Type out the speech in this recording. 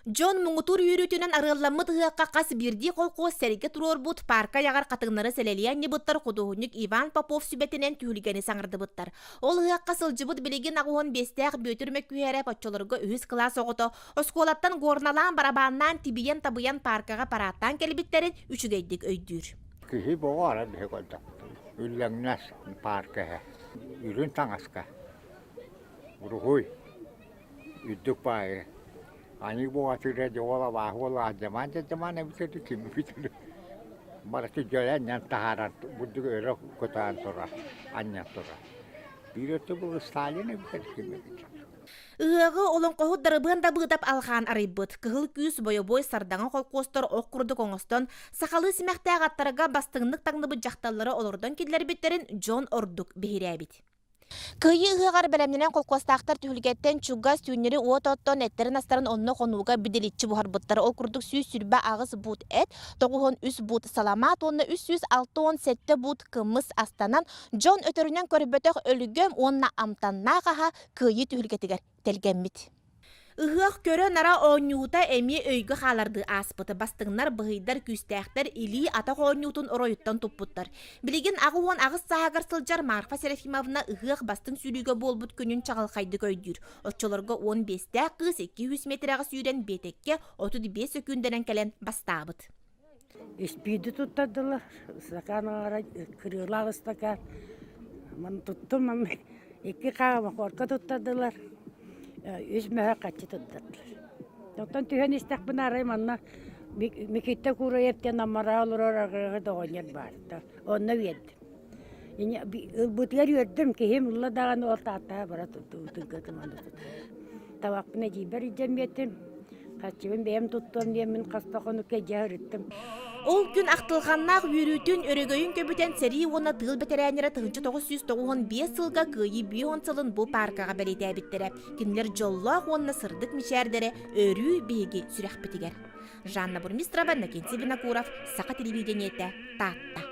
Дьон муҥутуур үөрүүтүнэн арыалламмыт ыһыахха хас биирдии колхуос сэргэ туруорбут паарка айаҕар хатыҥнары сэлэлии анньыбыттар худуоһунньук Иван Попов сүбэтинэн түһүлгэни саҥардыбыттар. Ол ыһыахха сылдьыбыт билигин аҕыһын биэстээх Бүөтүр Мөккүһээрэп оччолорго үһүс кылаас оҕото оскуолаттан горналаан барабааннаан тибийэн-табыйан пааркаҕа парааттаан кэлбиттэрин үчүгэйдик өйдүүр. Киһи боҕо ара биһи көрдөхпүт. Үллэҥнэс паарка иһэ. Үрүн таҥаска. Уруһуй. Үрдүк баайы. Аньыы буҕатыыра дьоҕол абааһы уола алдьамаан дьадьамаан эбитэ дуу, ким эбитэ дуу. Барыта дьөлө анньан таһаарар, бурдук өрө көтөөн турар, анньан турар. Биир өттө был Сталин эбитэ дуу, ким эбитэ дуу. Ыһыаҕы олоҥхоһут Дарыбыан Дабыыдап алҕаан арыйбыт. Кыһыл күүс бойобуой сардаҥа холкуостар ох курдук оҥостон, сахалыы симэхтээх аттарга бастыҥнык таҥныбыт дьахталлары олордон киллэрбиттэрин дьон ордук биһирээбит. Кыайыы ыһыаҕар бэлэмнэнэн холкуостаахтар түһүлгэттэн чугас түүннэри уот оттон эттэрин-астарын онно хонууга бидиличчи буһарбыттар. Ол курдук 128 буут эт, 93 буут саламаат уонна 367 буут кымыс астанан, дьон өтөрүнэн көрбөтөх өлгөм уонна амтаннаах аһа Кыайыы түһүлгэтигэр тэлгэммит. Ыһыах көрө-нара оонньуута эмиэ өйгө хаалардыы ааспыта. Бастыҥнар, быһыйдар, күүстээхтэр илии-атах оонньуутун оройуттан туппуттар. Билигин 88 сааһыгар сылдьар Марфа Серафимовна ыһыах бастыҥ сүүрүүгэ буолбут күнүн чаҕылхайдык өйдүүр. Оччолорго 15-тээх кыыс 200 миэтэрэҕэ сүүрэн биэтэккэ 35 сөкүүндэнэн кэлэн бастаабыт. Испииди туттардылар, ыстакаан аҥара кырыылаах ыстакаан. Маны туттум, манна икки хаа мохуорка туттардылар, үс мөһө хаччы туттардылар. Оттон түһэн истэхпинэ арай манна Микиитэ Кураев диэн аммараа олорор арыгы оҕонньор баар. Онно үөрдүм. Ылбытыгар үөрдүм, киһим ылла даҕаны ол Тааттаҕа бара турдум, Табахпын эдьиийбэр илдьэн биэрдим, Харчыбын бэйэм туттуом диэммин хас да хонукка дьэ ырыттым. Ол күн ахтылҕаннаах үөрүүтүн, өрөгөйүн көбүтэн сэрии уонна тыыл бэтэрээннэрэ 1995 сылга Кыайыы 50 сылын бу пааркаҕа бэлиэтээбиттэрэ. Кинилэр дьоллоох уонна сырдык мичээрдэрэ өрүү биһиги сүрэхпитигэр. Жанна Бурмистрова, Иннокентий Винокуров, Саха телевидениетэ, Таатта.